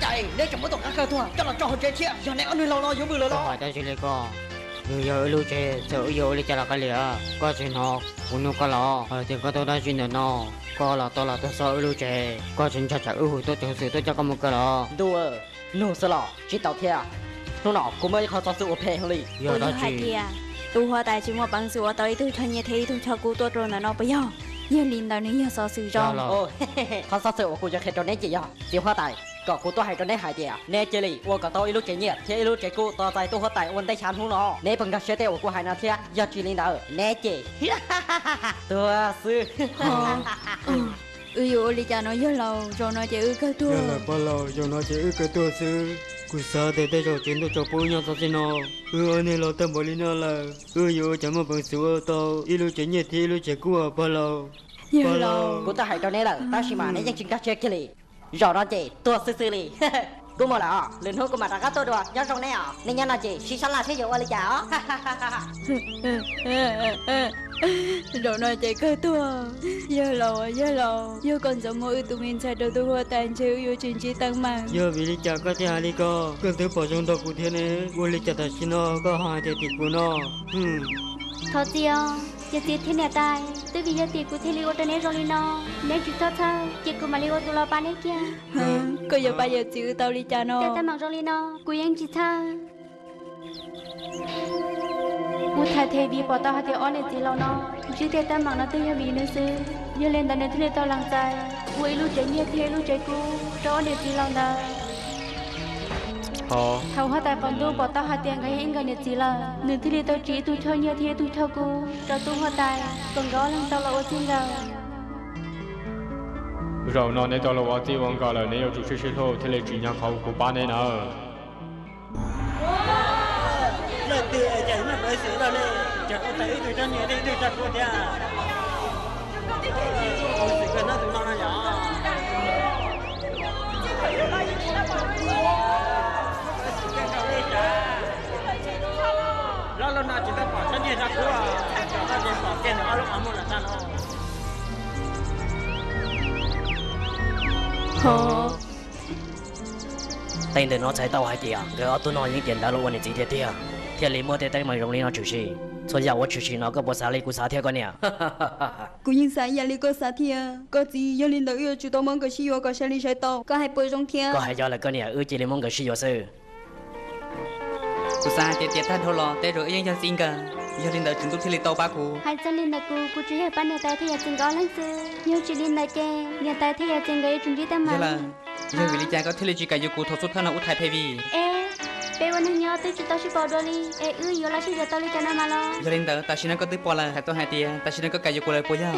Neb tseem muab tus qab kawg tuag coj los tso hauv tsev thiab, yog neb ob leeg laus no yuav vwm lawm los? Hais dab tsi li koj? Nws yog wb lub tsev, txawm wb yuav ua li cas los kav liam, koj tsis hnov kuv nug koj los? Hais tias koj tuaj dab tsi ntawm no? Koj los tau los tuaj txog wb lub tsev, koj tsis ntshai tsam wb hu tuaj ceev xwm tuaj coj koj mus kaw los? Ntuj, nug xwb los tsis tau thiab. Hnub no kuv muaj ib qho xov xwm uas phem heev li. Yog dab tsi? Hais tias tus huab tais tsis muaj peev xwm ua tau ib tug choj nyiaj thiab ib tug choj kub tuaj rau ntawm no puas yog? Yog li ntawd nws yog xov xwm zoo. Qhov xov xwm uas kuv yuav qhia rau neb ces yog txiv huab tais kom kuv tuaj hais rau neb hais tias neb cia li ua kom tau ib lub tsev nyiaj thiab ib lub tsev kub tos txais tub huab tais ua ntej xya hnub no. Neb puas nkag siab tej uas kuv hais no thiab? Yog tsis li ntawd neb ces tuag xwb. Wb yuav ua li cas no yawg laus? Zaum no ces wb kawg tuag. Yog lawm pog laus, zaum no ces wb kawg tuag xwb. Kuv xav tias tej zaum tsev ntuj tsaus pub nyob txog txij no, wb ob niag los tag npaum li no lawm, wb yuav ua cas muaj peev xwm ua tau ib lub tsev nyiaj thiab ib lub tsev kub pog laus? Yawg laus, kuv twb hais rau neb lawm tab sis mas neb yeej tsis nkag siab kiag li. Zaum no ces tuag xwb xwb li. Kuv mus lawm os, lwm hnub kuv mam rov qab tuaj dua, nyob zoo neb os. Nej nyob no ces sib sab laj seb yuav ua li cas os. Zaum no ces kawg tuag. Yawg laus, yawg laus, yog koj ntxov muab wb tus me ntxhais rau tus huab tais ntshe wb yuav tsis ntsib teeb meem. Yog vim li cas koj thiaj hais li ko? Koj twb pom zoo nrog kuv thiab ne, ua li cas tam sim no koj ho hais tias tim kuv no? Thov txim os, yawm txiv thiab niam tais, twb vim yog tim kuv thiaj li ua rau neb zoo li no. Neb tsis txhob txhawj, cia kuv mam li ua tus los pab neb kiag. Koj yuav pab yawm txiv wb tau li cas no? Tej teeb meem zoo li no kuv yeej tsis txhawj. Ub, Thaib Thej Vij pom tau hais tias ob niam txiv laus no ntsib tej teeb meem no twb yog vim nws xwb. Yog li ntawd nws thiaj li tau lees txais ua ib lub tsev nyiaj thiab ib lub tsev kub rau ob niam txiv laus ntawd. Thaum huab tais qaum ntuj pom tau hais tias nkawd yog ib nkawd niam txiv lawm, nws thiaj li tau tsim ib tug choj nyiaj thiab ib tug choj kub rau tub huab tais kom nkawd ob leeg tau los ua txij nkawm. Zaum no neb tau los ua txij ua nkawm lawm, neb yuav tsum sib sib hlub thiaj li tsim nyog qhov kuv pab neb nawb. Leej twg es cas muaj peev xwm loj li, tseem ua tau ib tug choj nyiaj thiab ib tug choj kub thiab? Muaj peev xwm kawg hnub tus no no yog. Loj loj no tsis tau pom choj nyiaj choj kub, tseem tau ces pom kiag nws ob lub qhov muag lawm tag los. Tej ntawm no txhais tau hais tias nkawd ob tug no yeej tiam ntawd los ua niam txiv tiag tiag, thiaj li muaj tej teeb meem zoo li no tshwm sim. Txhua yam uas tshwm sim no koj puas xav li kuv xav thiab koj niam? Kuv yeej xav ib yam li koj xav thiab koj txiv, yog li ntawd wb yuav tsum tau muab nkawd sib yuav kom sai li sai tau. Koj hais puas zoo thiab? Koj hais yog lawm koj niam, wb cia li muab nkawd sib yuav xwb. Kuv xav hais tias tiam tag dhau los tej zaum wb yeej yog txij nkawm, yog li ntawd Tswv Ntuj thiaj li tau pab kuv. Hais txog li ntawd kuv, kuv tsuas yog pab niam tais thiab yawm txiv nkawd ob leeg xwb. Yog tsis li ntawd ces niam tais thiab yawm txiv nkawd yuav tsum ntsib teeb meem. Yog vim li cas koj thiaj li tsis kam yuav kuv thaum xub thawj no Ub Thai Phe Vij? Es peb ua neeg nyob twb tsis tau sib pom dua li es wb yuav los sib yuav tau li cas no mas los? Yog li ntawd tam sim no koj twb pom lawm, hais tau hais tias tam sim no koj kam yuav kuv lawm puas yog?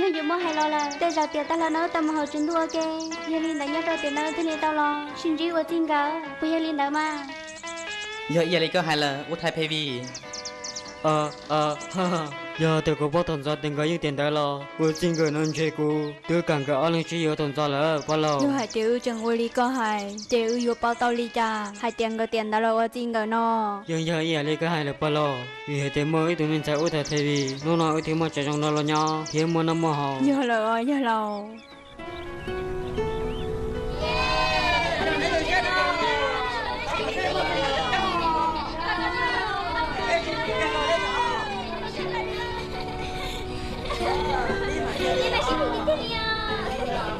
Yog yuav muab hais los lawm, tej zaum tiam tag los no wb tau mus hauv Tswv Ntuj ua ke, yog li ntawd nyob rau tiam no thiaj li tau los sib ntsib ua txij nkawm, puas yog li ntawd mas? Yog ib yam li koj hais lawm Ub Thai Phe Vij. Yog tias kuv paub thaum ntxov tias nkawd yeej tiam ntawd los ua txij nkawm no ntshe kuv twb kam nkawd ob leeg sib yuav thaum ntxov lawm pab laug. Yog hais tias wb tseem ua li koj hais ces wb yuav paub tau li cas hais tias nkawd tiam ntawd los ua txij nkawm no? Yeej yog ib yam li koj hais lawm pab laug, vim hais tias muaj ib tug me ntxhais Ub Thai Phe Vij, hnub no wb thiaj muaj tsev zoo no los nyob thiab muaj noj muaj haus. Yog lawm os yawg laus.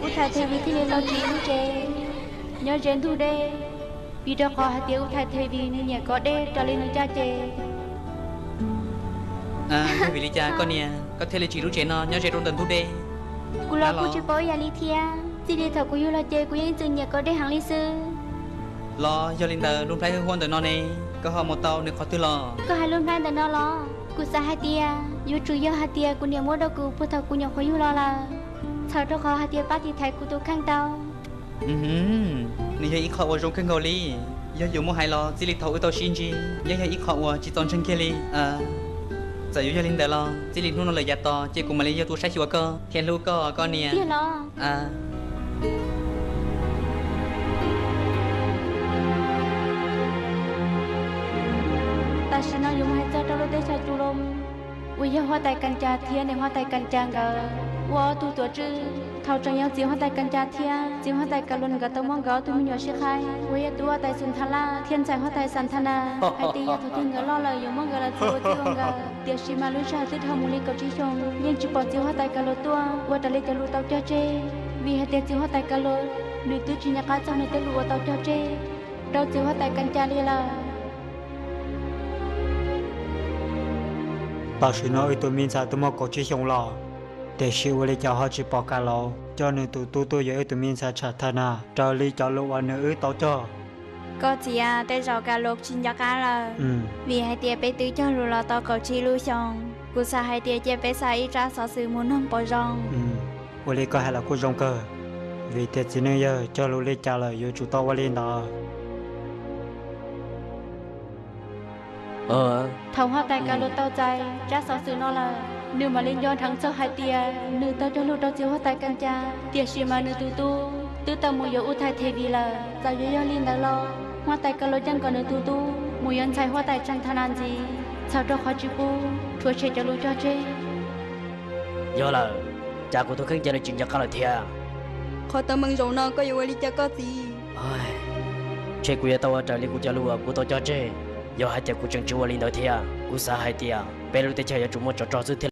Ub Thai Phe Vij thiaj li tau tsim lub tsev nyob ze ntug dej, vim rau qhov hais tias Ub Thai Phe Vij nws nyiam kov dej raws li nws caj ces. Yog vim li cas koj niam, koj thiaj li tsim lub tsev no nyob ze rau ntawm ntug dej? Kuv los kuj tsis paub ib yam li thiab, txij li thaum kuv yug los ces kuv yeej ib txwm nyiam kov dej heev li xwb. Los yog li ntawd lub nplhaib hwj huam ntawm no ne, koj ho mus tau nws qhov twg los? Koj hais lub nplhaib ntawm no los? Kuv xav hais tias yuav tsum yog hais tias kuv niam muab rau kuv puag thaum kuv nyuam qhuav yug los lawm, txhawm rau qhov hais tias pab tiv thaiv kuv tus kheej tau. Nws yog ib qho uas zoo kawg nkaus li. Yog yuav muab hais los txij li thaum wb tau sib ntsib, yeej yog ib qho uas tsis txaus ntseeg kiag li. Txawm yuav yog li ntawd los txij li hnub no lawm yav tod ces kuv mam li yog tus saib xyuas koj thiab hlub koj, koj niam. Tiag los? Tam sim no yuav mus hais txog rau lub teb chaws Cus Loos uas yog huab tais Kas Cas thiab niam huab tais Kas Cas nkawd ua ob tug tuam tswj. Thaum tseem yog txiv huab tais Kas Cas thiab txiv huab tais Kas Lus nkawd tau muab nkawd ob tug me nyuam sib qhaib uas yog tub huab tais Xus Thas Laj thiab ntxhais huab tais Xas Thas Nas hais tias yog thaum twg nkawd loj lawm yuav muab nkawd los txib ua txij ua nkawm. Tiam sis mas lub sij hawm twb dhau mus li kaum tsib xyoos yeej tsis pom txiv huab tais Kas Lus tuaj ua raws li cov lus tau cog tseg, vim hais tias txiv huab tais Kas Lus nws twb tsis nco qab txog nws tej lus uas tau cog tseg rau txiv huab tais Kas Cas li lawm. Tam sim no wb tus me ntxhais twb muaj kaum tsib xyoos los, tiam sis ua li cas ho tsis pom Kas Lus coj nws tus tub tuaj yuav wb tus me ntxhais Xas Thas Nas raws li cov lus uas nws wb tau cog? Koj txiv, tej zaum Kas Lus tsis nco qab lawm, vim hais tias peb twb cog lus los tau kaum tsib lub xyoos. Kuv xav hais tias cia peb xa ib tsab xov xwm mus noog puas zoo? Ua li koj hais los kuj zoo kawg, vim tias txiv neej yawg cog lus li cas lawm yuav tsum tau ua li ntawd. Thaum huab tais Kas Lus tau txais tsab xov xwm no lawm, nws mam li nco dheev txog hais tias nws tau cog lus rau txiv huab tais Kas Cas, tiam sis mas nws tus tub twb tau mus yuav Ub Thais Thev Vis lawm. Txawm yuav yog li ntawd los huab tais Kas Lus yeej kom nws tus tub mus yuav ntxhais huab tais Xas Thas Nas ntxiv, txhawm rau qhov tsis pub rhuav tshem cov lus cog tseg. Yog lawm, cas kuv tus kheej cia li tsis nco qab lawm thiab? Qhov teeb meem zaum no koj yuav ua li cas koj txiv? Ntshe kuv yuav tau ua raws li kuv cov lus uas kuv tau cog tseg. Yog hais tias kuv tseem tsis ua li ntawd thiab, kuv xav hais tias peb lub teb chaws yuav tsum muaj tsov rog xwb thiaj